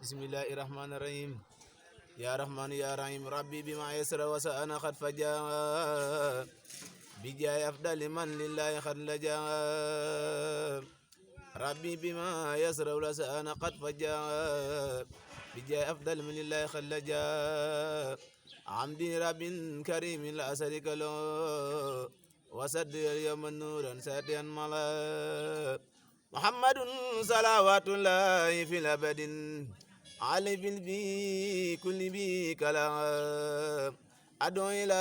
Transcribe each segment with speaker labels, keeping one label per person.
Speaker 1: بسم الله الرحمن الرحيم يا رحمن يا رحيم ربي بما يسر وسأنا قد فجاء بجاي أفضل من لله قد لجا ربي بما يسر وسأنا قد فجاء بجاي أفضل من لله قد لجا عمدي رب كريم لا شريك له وسد اليوم النورا ساتيا ملا محمد صلوات الله في الأبد علي في كل بي كلام أدعو إلى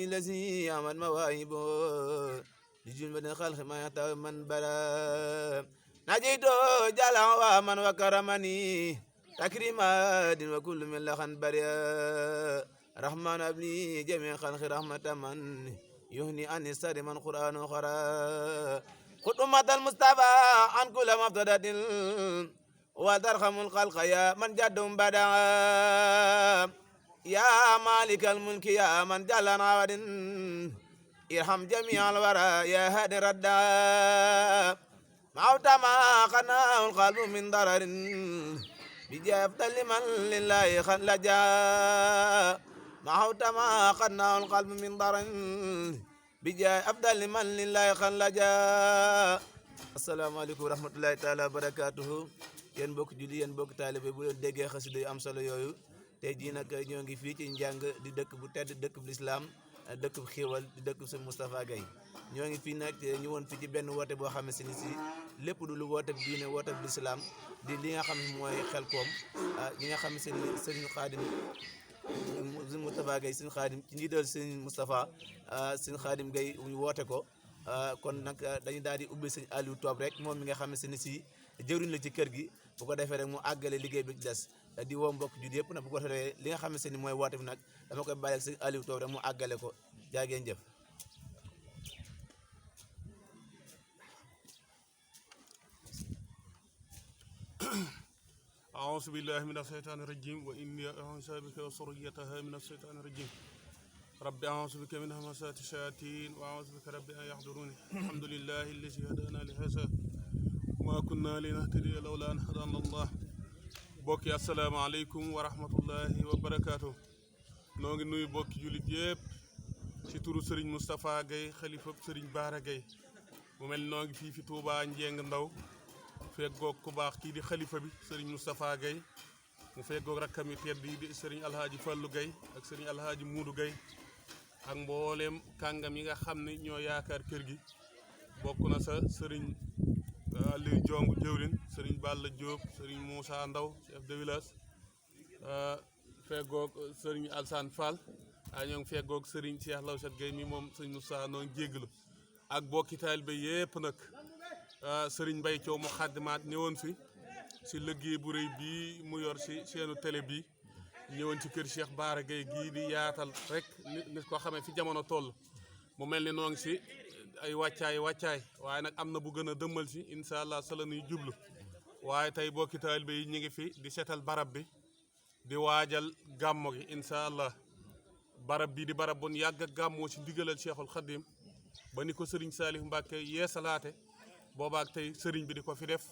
Speaker 1: الذي أمن مواهبه لجنب الخلق ما يحتوي من بلا نجد جلا ومن وكرمني تكريمات وكل من لخن بريا رحمن أبني جميع خلق رحمة من يهني أن يستر من قرآن خرا خذ أمة المصطفى عن كل مبتدأ وترحم الخلق يا من جد بدا يا مالك الملك يا من جلنا ود ارحم جميع الورى يا هادي ردا موت ما قناه القلب من ضرر بجاه أفضل من لله خلجا موت ما قناه القلب من ضرر بجاه أفضل من لله خلجا السلام عليكم ورحمة الله تعالى وبركاته yéen mbokk julli yéen mbokk taalibe bu leen déggee xasida yu am solo yooyu tey jii nag ñoo ngi fii ci njàng di dëkk bu tedd dëkk bu lislaam dëkk bu xiiwal di dëkk bu sëñ Moustapha Gaye ñoo ngi fii nag ñu woon fii ci benn woote boo xam ne si lépp du lu woote bi diine woote bi lislaam di li nga xam ne mooy Xelcom ñi nga xam ne sëñ Xaadim sëñ Moustapha Gaye sëñ Xaadim ci njiital sëñ Moustapha sëñ Xaadim Gaye ñu woote ko kon nag dañu daal di ubbi sëñ Aliou Toob rek moom mi nga xam ne si jëwriñ la ci kër gi bu ko defee rek mu àggale liggéey bi ci des di woo mbokk judi yëpp nag bu ko defee li nga xam ne mooy woote bi nag dama koy bàyyi ak sëñ Aliou Toob rek mu àggale ko jaageen jëf
Speaker 2: أعوذ بالله من الشيطان الرجيم وإني أعوذ بك وذريتها من الشيطان الرجيم رب أعوذ بك من همزات الشياطين وأعوذ بك رب أن يحضروني الحمد لله الذي هدانا لهذا ما كنا لنهتدي لولا أن هدانا الله bokki asalaamaaleykum wa rahmatullahi wa barakaatu noo ngi nuyu bokki jullit yëpp ci turu Serigne Moustapha Gaye xalifa Serigne Bara Gaye mu mel noo ngi fii fi Touba Njeng Ndaw feggoog ku baax kii di xalifa bi Serigne Moustapha Gaye mu feggoog rakkam yi tedd yi di Serigne Alhaaji Fallou Gaye ak Serigne Alhaaji Muudu Gaye ak mbooleem kàngam yi nga xam ne ñoo yaakaar kër gi bokk na sa Serigne Aliou Jong jëwrin Serigne Balla Diop Serigne Moussa Ndaw chef de village feggoog Serigne Alsane Fall ñoo ngi feggoog Serigne Cheikh Lawsat Gaye mi moom Serigne Moussa noo ngi jéggalu ak bokki taalibe yépp nag Serigne Mbaye Thiaw mu xaddimaat ñëwoon fi si liggéey bu rëy bii mu yor si seenu télé bi ñëwoon ci kër Cheikh Bara Gaye gii di yaatal rek nit ko xamee fi jamono toll mu mel ni noo ngi si ay wàccaay waaye nag am na bu gën a dëmmal si incha allah sala nuy jublu waaye tey bokki taalibe yi ñu ngi fi di seetal barab bi di waajal gàmmo gi incha allah barab bi di barab bon yàgg ak gàmmoo si ndigalal Cheikhul Khadim ba ni ko Serigne Salif Mbacke yeesalaate boobaak tey Serigne bi di ko fi def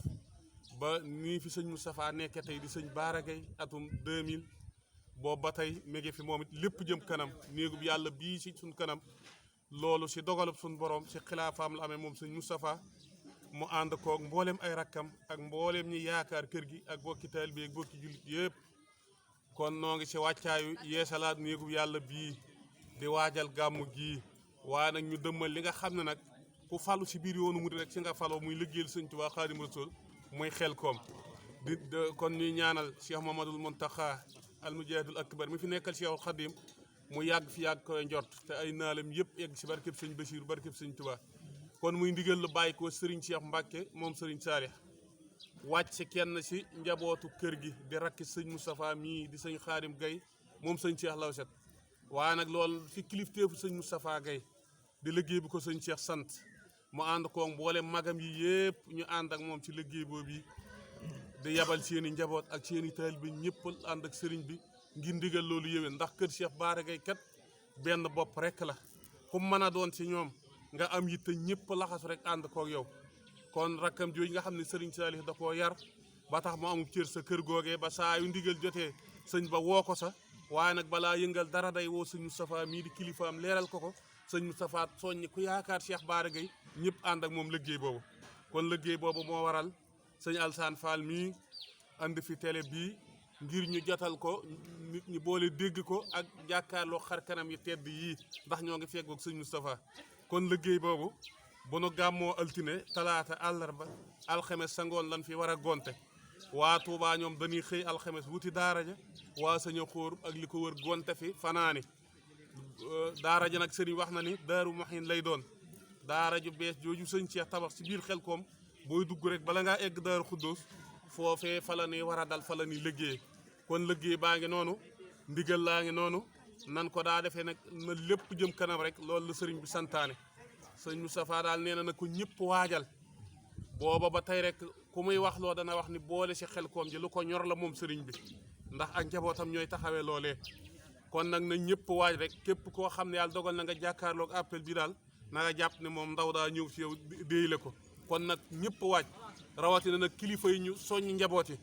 Speaker 2: ba nii fi sëñ Moustapha nekke tey di sëñ Bara Gaye atum 2000 boobu ba tey mi ngi fi moom it lépp jëm kanam néegub yàlla bii si suñ kanam loolu si dogalub suñ borom si xilaafaam la amee moom sëñ Moustapha mu ànd koog mbooleem ay rakkam ak mbooleem ñi yaakaar kër gi ak bokki taalibe bi ak bokki jullit yëpp kon noo ngi si wàccaayu yeesalaat néegub yàlla bii di waajal gàmmu gii waaye nag ñu dëmmal li nga xam ne nag ku falu si biir yoonu murid rek si nga faloo muy liggéeyal sëñ Tuubaa Xaadimu Rasuul muy Xelcom kon ñuy ñaanal Cheikh Mamadul Muntaxa almujahidul akbar mi fi nekkal Cheikhul Khadim mu yàgg fi yàgg koy njort te ay naalam yëpp yegg si barkeb sëñ Basiiru barkeb sëñ Tuubaa kon muy ndigal lu bàyyi ko Serigne Cheikh Mbacke moom Serigne Saalix wàcc si kenn si njabootu kër gi di rakki sëñ Moustapha mii di sëñ Xaadim Gaye moom sëñ Cheikh Lawset waaye nag loolu fi kilifteefu sëñ Moustapha Gaye di liggéey bi ko sëñ Cheikh sant mu ànd koog mboolem magam yi yëpp ñu ànd ak moom ci liggéey boobu yi di yabal seen i njaboot ak seen i taalibe bi ñëpp ànd ak sëriñ bi ngir ndigal loolu yéwén ndax kër Cheikh Bara Gaye kat benn bopp rek la ku mën a doon si ñoom nga am yitte ñëpp laxas rek ànd koog yow kon rakkam jooju nga xam ne Serigne Salih da koo yar ba tax mu amul cër sa kër googee ba saa yu ndigal jotee sëñ ba woo ko sa waaye nag balaa yëngal dara day woo sëñ Moustapha mii di kilifaam leeral ko sëñ Moustapha soññi ku yaakaar Cheikh Bara Gaye ñëpp ànd ak moom liggéey boobu kon liggéey boobu moo waral sëñ Alsaan Fall mii andi fi télé bii ngir ñu jotal ko nit ñi boole dégg ko ak jàkkaarloo xar kanam yi tedd yii ndax ñoo ngi feggoog sëñ Moustapha kon liggéey boobu bu nu gàmmoo altine talaata àllarba alxames sa ngoon lan fi war a gonte waa Touba ñoom dañuy xëy alxames wuti daara ja waa saña xóor ak li ko wër gonte fi fanaani daara ja nag sëriñ wax na ni Daaru Muhin lay doon daara ju bees jooju sëñ Cheikh tabax si biir Xelkom booy dugg rek bala ngaa egg Daaru Xuddoos foofee fa la ni war a dal fa la ni liggéey kon liggéey baa ngi noonu ndigal laa ngi noonu nan ko daa defee nag na lépp jëm kanam rek loolu la sëriñ bi santaane sëñ Moustapha daal nee na ko ñëpp waajal booba ba tey rek ku muy wax loo dana wax ni boole si Xelkom ji lu ko ñor la moom sëriñ bi ndax ak njabootam ñooy taxawee loolee kon nag na ñëpp waaj rek képp koo xam ne yàlla dogal na nga jàkkaarloog appel bi daal na nga jàpp ne moom ndaw daa ñëw fi yow déyle ko kon nag ñëpp waaj rawatina nag kilifa yi ñu soññ njaboot yi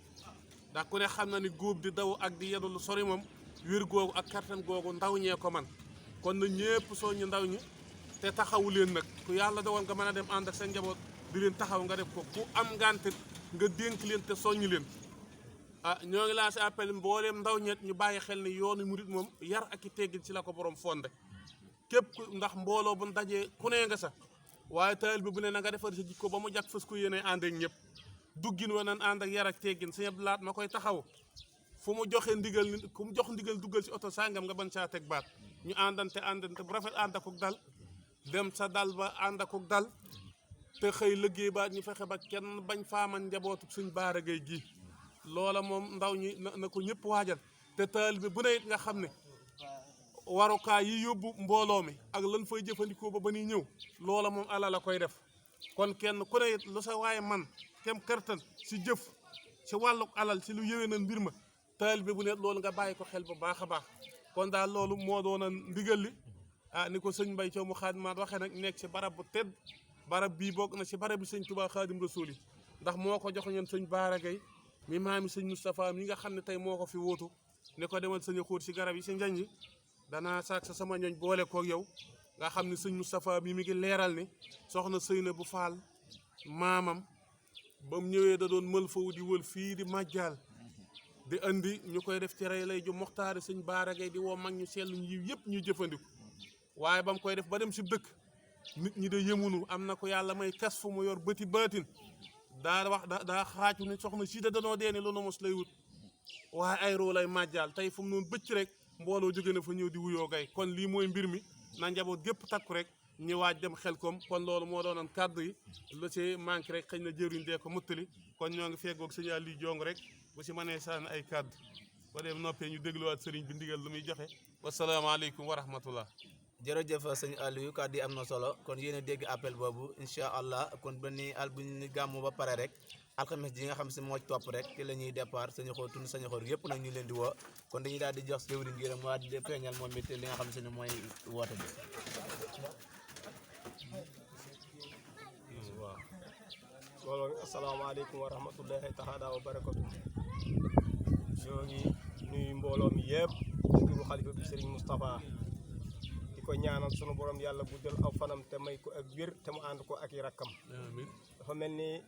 Speaker 2: ndax ku ne xam na ni góob di daw ak di yedul sori moom wér googu ak kattan googu ndaw ñee ko man kon na ñëpp soññ ndaw ñi te taxawu leen nag ku yàlla dogal nga mën a dem ànd ak sa njaboot di leen taxaw nga def ko ku am ngànte nga dénk leen te soññ leen ñoo ngi lancé appel mbooleem ndaw ñet ñu bàyyi xel ni yoonu murit moom yar ak i teggin ci la ko borom fonde képp ndax mbooloo bu dajee ku ne nga sax waaye taal bi bu ne na nga defar sa jikko ba mu jag fas ko yéene ànd ak ñëpp duggin wa nan ànd ak yar ak teggin sëñ Abdou Lahat ma koy taxaw fu mu joxe ndigal ni ku mu jox ndigal duggal ci oto sàngam nga ban caa teg baat ñu àndante bu rafet ànd akuk dal dem sa dal ba ànd akuk dal te xëy liggéey ba ñu fexe ba kenn bañ faaman njabootu suñ Bara Gaye gi loola moom ndaw ñi na ko ñëpp waajal te taal bi bu ne it nga xam ne warukaay yi yóbbu mbooloo mi ak lan fay jëfandikoo ba ñuy ñëw loola moom ala la koy def kon kenn ku ne it lu sa waaye man kem kartan si jëf si wàlluk alal si lu yëwee na mbir ma taal bi bu ne loolu nga bàyyi ko xel bu baax a baax kon daal loolu moo doona ndigal li ni ko sëñ Mbay Thiaw mu xaadimaat waxee nag nekk si barab bu tedd barab bii bokk na si barab bi sëñ Tuubaa Xaadim Rasuul yi ndax moo ko jox ñoon sëñ Bara Gaye mi maami sëñ Moustapha mi nga xam ne tey moo ko fi wóotu ne ko demal sëñ xóot si garab yi si njañ yi danaa saak sa sama ñooñ boole koog yow nga xam ne sëñ Moustapha mi ngi leeral ni soxna Seyna bu Faal maamam ba mu ñëwee da doon mël fawu di wël fii di màjjaal di andi ñu koy def ci rey lay ju moxtaari sëñ Bara Gaye di woo mag ñu seetlu yiw yëpp ñu jëfandiku waaye ba mu koy def ba dem si dëkk nit ñi de yëmunu am na ko yàlla may kas fu mu yor bëti baatin daa wax daa xaaju ne soxna si da danoo dee ne lu nu mos lay wut waaye ay roo lay màjjaal tey fu mu noonu bëcc rek mbooloo jóge na fa ñëw di wuyoo gay kon lii mooy mbir mi na njaboot gépp takku rek ñu waaj dem Xelkom kon loolu moo doonoon kàddu yi lu ci manqué rek xëy na jëriñ dee ko muttali kon ñoo ngi feggoog sëñ Aliou Jong rek bu si mënee sànni ay kàddu ba dem noppee ñu dégluwaat sëriñ bi ndigal lu muy joxe wasalaamaaleykum wa rahmatullah
Speaker 1: jërëjëf sëñ Aliou kàddu yi am na solo kon yéen a dégg appel boobu incha allah kon ba ni bu ñu gàmmu ba pare rek alxames ji nga xam si moo topp rek ci la ñuy départ sañu xool tund sañu xool yëpp nag ñu leen di woo kon dañuy daal di jox jëwriñ gi rek mu daal di feeñal moom it li nga xam si ne mooy woote bi.
Speaker 3: waaw loolu asalaamaaleykum wa rahmatullahi taala wa barakatu ñoo ngi nuyu mbooloo mi yëpp ci turu xalifa bi Serigne Moustapha di ko ñaanal sunu borom yàlla guddal aw fanam te may ko ak wér te mu ànd ko ak i rakkam dafa mel ni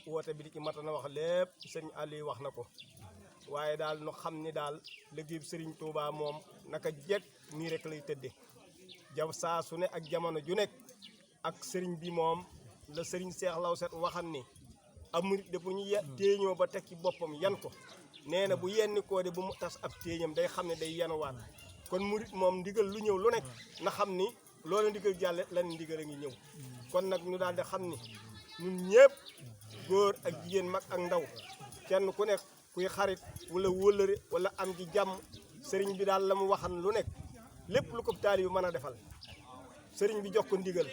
Speaker 3: woote bi di ci mata na wax lépp Serigne Aliou wax na ko waaye daal nu xam ni daal liggéey Serigne Touba moom naka jekk nii rek lay tëdde jaw saa su ne ak jamono ju nekk ak Serigne bi moom la Serigne Cheikh Lawset waxan ni am murit de bu ñu téeñoo ba teg ci boppam yan ko nee na bu yenni koo de bu mu tas ab téeñam day xam ne day yanuwaat kon murit moom ndigal lu ñëw lu nekk na xam ni loolu ndigal jàlle lan ndigal a ngi ñëw kon nag ñu daal di xam ni ñun ñëpp góor ak jigéen mag ak ndaw kenn ku nekk kuy xarit wala wëllëre wala am ji jàmm sëriñ bi daal la mu waxan lu nekk lépp lu ko taalibe bi mën a defal sëriñ bi jox ko ndigal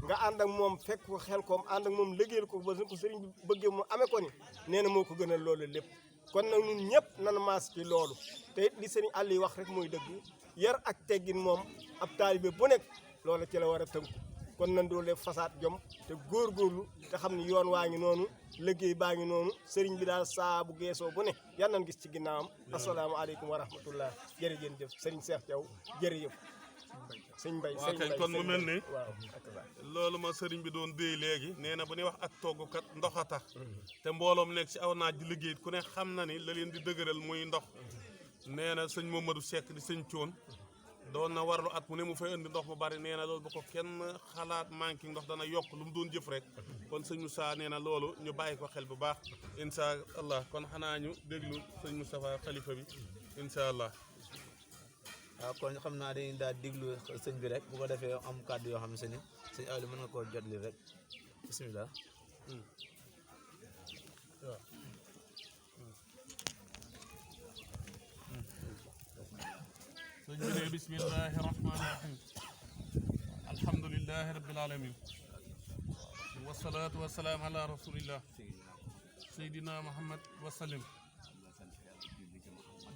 Speaker 3: nga ànd ak moom fekk ko Xelkom ànd ak moom liggéeyal ko ba ko sëriñ bi bëggee mu amee ko ni nee na moo ko gënal loolu lépp kon nag ñun ñëpp nan maas ci loolu te it li sëriñ Aliou wax rek mooy dëgg yar ak teggin moom ab taalibe bu nekk loolu ci la war a tënku kon nan doole fasaat jom te góorgóorlu te xam ni yoon waa ngi noonu liggéey baa ngi noonu sëriñ bi daal saa bu geesoo bu ne yan nan gis ci ginnaawam asalaamaaleykum wa rahmatullah jërëjëf sëriñ Cheikh Thiaw jërëjëf sëñ Mbaye
Speaker 2: waaw kay kon mu mel ni
Speaker 3: waaw
Speaker 2: loolu ma sëriñ bi doon déy léegi nee na bu ñuy wax ak toggukat ndox a tax te mbooloom nekk ci aw naaj di liggéey ku ne xam na ni la leen di dëgëral muy ndox nee na sëñ Mamadou Seck di sëñ Thion doon na warlu at mu ne mu fay indi ndox mu bari nee na loolu bu ko kenn xalaat manqué ndox dana yokk lu mu doon jëf rek kon sëñ Moussa nee na loolu ñu bàyyi ko xel bu baax incha allah kon xanaa ñu déglu sëñ Moustapha xalifa bi incha allah.
Speaker 1: waaw kon xam naa dañuy daal diglu sëñ bi rek bu ko defee am kàddu yoo xam ne ni sëñ Aliou mën nga koo jotli rek bisimilah.
Speaker 2: waaw. sëñ bi ne bismillahi rahmaani rahim alhamdulilahi rabbil alamin wasalaatu wasalaam ala rasulillah seydina muhammad wasalim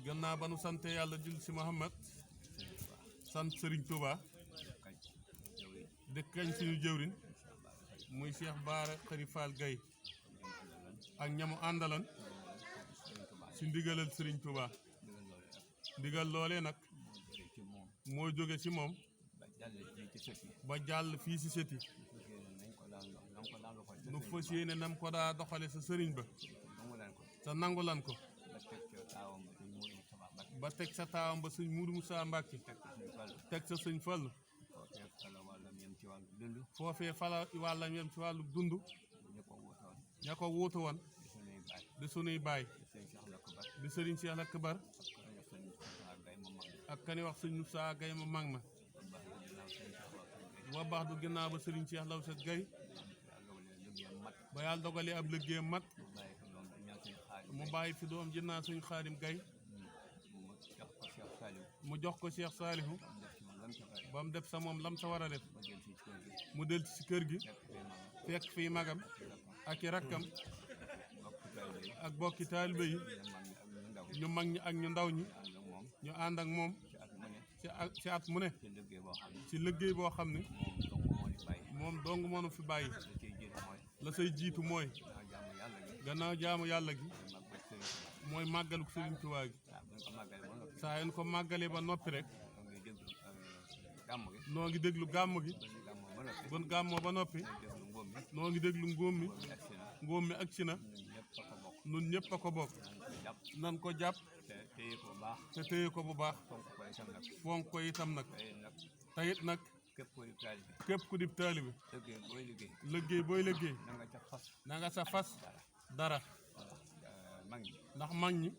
Speaker 2: gannaaw ba nu sante yàlla jul si muhammad sant Serigne Touba dëkkañ suñu jëwrin muy Cheikh Bara Khary Fall Gaye ak ñamu àndalan si ndigalal Serigne Touba ndigal loolee nag moo jóge ci moom ba jàll fii si sëti nu fas yéene nam ko daa doxale sa sëriñ ba sa nangulan ko ba teg sa taawam ba sëñ Moudou Moussa Mbacke teg sa sëñ Fall foofee fala wàllam yem ci wàllu dund ña ko wuutu woon di sunuy baay di sëriñ Cheikh Lakbar ak kani wax sëñ Moussa Gaye ma mag ma wa baax du ginnaaw ba sëriñ Cheikh Lawset Gaye ba yàlla dogalee ab liggéeyam mat mu bàyyi fi doom jinnaa sëñ Xaadim Gaye mu jox ko Cheikh Salihu ba mu def sa moom lam sa war a def mu del ci kër gi fekk fii magam ak i rakkam ak bokki taalibe yi ñu mag ñi ak ñu ndaw ñi ñu ànd ak moom ci at mu ne ci liggéey boo xam ne moom dong moo nu fi bàyyi la say jiitu mooy gannaaw jaamu yàlla gi mooy màggalu Sëriñ Tuubaa gi saa yu ñu ko màggalee ba noppi rek noo ngi déglu gàmm gi bon gàmmoo ba noppi noo ngi déglu ngóom mi agsi na nun ñëpp a ko bokk nan ko jàpp te téye ko bu baax fonk ko itam nag tayit nag képp ku dib taalibe liggéey booy liggéey na nga sa fas dara ndax mag ñi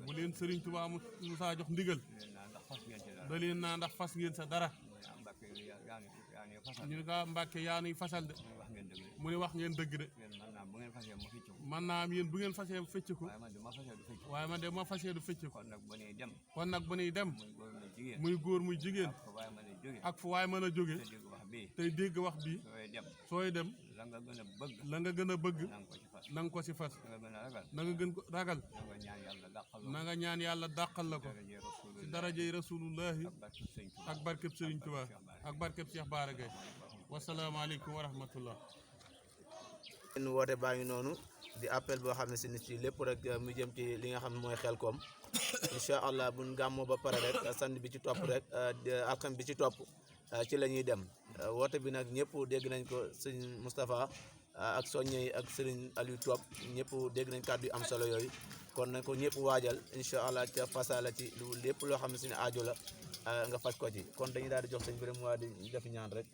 Speaker 2: bu leen Sëriñ Tuubaa Musaa jox ndigal da leen naa ndax fas ngeen sa dara ñu ne ko Mbàkke yaa nuy fasal de mu ne wax ngeen dëgg de man naa am yéen bu ngeen fasee fecc ko waaye man de ma fasee du fecc ko kon nag bu nuy dem muy góor muy jigéen ak fu waay mën a jóge tey dégg wax bi sooy dem la nga gën a bëgg na nga ko si fas na nga gën ko ragal na nga ñaan yàlla dàqal la ko ci darajey rasulullahi ak barkeb Sëriñ Tuubaa ak barkeb Cheikh Bara Gaye wasalaamaaleykum wa rahmatullah
Speaker 1: en woote baa ngi noonu di appel boo xam ne si nit ci lépp rek mu jëm ci li nga xam ne mooy Xelcom incha allah buñ gàmmoo ba pare rek samedi bi ci topp rek alxames bi ci topp ci la ñuy dem woote bi nag ñëpp dégg nañ ko sëñ Moustapha ak soññe yi ak sëriñ Aliou Top ñëpp dégg nañ kàddu yu am solo yooyu kon nañ ko ñëpp waajal incha allah ca fasala ci lu lépp loo xam ne si ne aajo la nga faj ko ci kon dañuy daal di jox sëñ bi rek mu waa di def ñaan rek